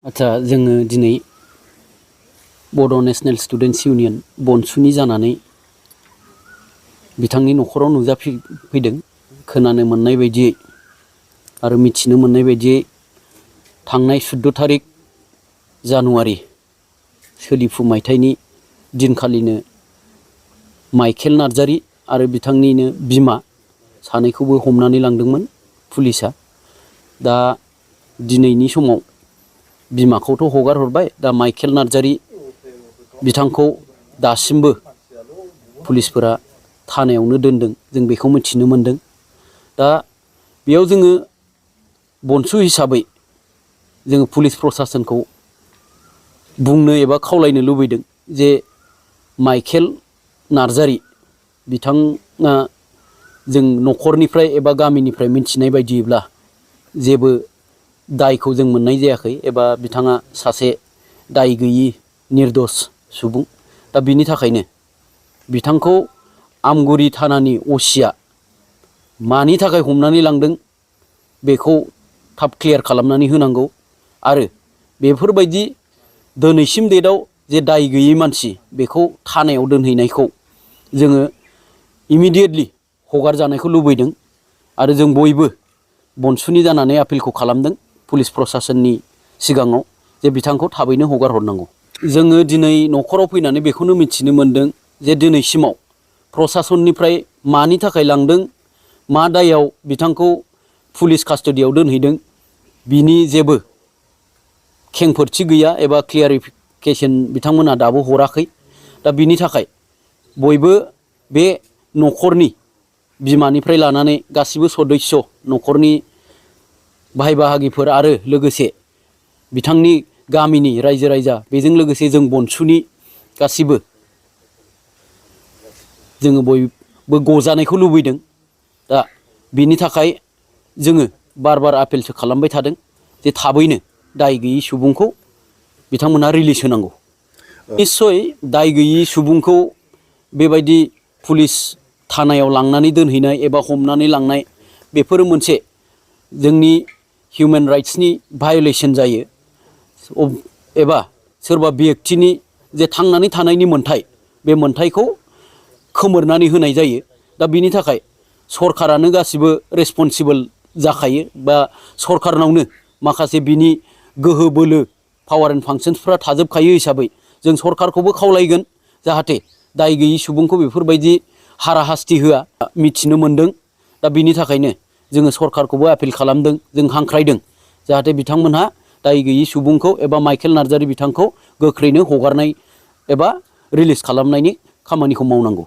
आच्छा जोङो दिनै बड' नेशनेल स्टुडेन्ट्स इउनियन बनसुनि जानानै बिथांनि न'खराव नुजाफैदों। खोनानो मोननाय बायदियै आरो मिथिनो मोननाय बायदियै थांनाय 14 थारिख जानुवारि सोलिफु मायथाइनि दिनखालिनो माइखेल नार्जारी आरो बिथांनिनो बिमा सानैखौबो हमनानै लांदोंमोन पुलिसा। दा दिनैनि समाव बिमाखौथ' हगार हरबाय, दा माइखेल नार्जारी बिथांखौ दासिमबो पुलिसफोरा थानायावनो दोनदों, जों बेखौ मिथिनो मोनदों। दा बेयाव जोङो बनसु हिसाबै जोङो पुलिस प्रसासनखौ बुंनो एबा खावलायनो लुबैदों जे माइखेल नार्जारी बिथाङा जों न'खरनिफ्राय एबा गामिनिफ्राय मिथिनाय बायदियैब्ला जेबो दायखौ जों मोननाय जायाखै एबा बिथाङा सासे दाय गैयि निर्दोष सुबुं। दा बिनि थाखायनो बिथांखौ आमगुरि थानानि असिया मानि थाखाय हमनानै लांदों बेखौ थाब क्लियार खालामनानै होनांगौ। आरो बेफोरबायदि दिनैसिम डेटआव जे दाय गैयै मानसि बेखौ थानायाव दोनहैनायखौ जोङो इमिडियेटलि हगारजानायखौ लुबैदों। आरो जों बयबो बनसुनि जानानै आपिलखौ खालामदों पुलिस प्रसासननि सिगाङाव जे बिथांखौ थाबैनो हगार हरनांगौ। जोङो दिनै न'खराव फैनानै बेखौनो मिथिनो मोनदों जे दिनैसिमाव प्रसासननिफ्राय मानि थाखाय लांदों, मा दायाव बिथांखौ पुलिस कास्टडियाव दोनहैदों, बिनि जेबो खेंफोरथि गैया एबा क्लियारिफिकेसन बिथांमोना दाबो हराखै। दा बिनि थाखाय बयबो बे न'खरनि बिमानिफ्राय लानानै गासिबो सदस्य न'खरनि भाई बाहागिफोर आरो लोगोसे बिथांनि गामिनि रायजो राजा, बेजों लोगोसे जों बनसुनि गासिबो जोङो बयबो गजानायखौ लुबैदों। दा बिनि थाखाय जोङो बार बार आपिलसो खालामबाय थादों जे थाबैनो दाय गैयि सुबुंखौ बिथांमोनहा रिलिज होनांगौ। निस्सय दाय गैयि सुबुंखौ बेबायदि पुलिस थानायाव लांनानै दोनहैनाय एबा हमनानै लांनाय बेफोरो मोनसे जोंनि हिउमेन राइट्सनि भायलेसन जायो। एबा सोरबा बेक्तिनि जे थांनानै थानायनि मोन्थाय, बे मोन्थायखौ खोमोरनानै होनाय जायो। दा बिनि थाखाय सरकारानो गासिबो रेसपन्सिबोल जाखायो बा सरकारनावनो माखासे बिनि गोहो बोलो पावार एन्ड फांसन्सफ्रा थाजोबखायो हिसाबै जों सरकारखौबो खावलायगोन जाहाथे दाय गैयि सुबुंखौ बेफोरबायदि हाराहास्ति होआ। मिथिनो मोनदों। दा बिनि थाखायनो जोङो सरकारखौबो आपिल खालामदों, जों हांख्रायदों जाहाथे बिथांमोनहा दाय गैयि सुबुंखौ एबा माइखेल नार्जारी बिथांखौ गोख्रैनो हगारनाय एबा रिलिज खालामनायनि खामानिखौ मावनांगौ।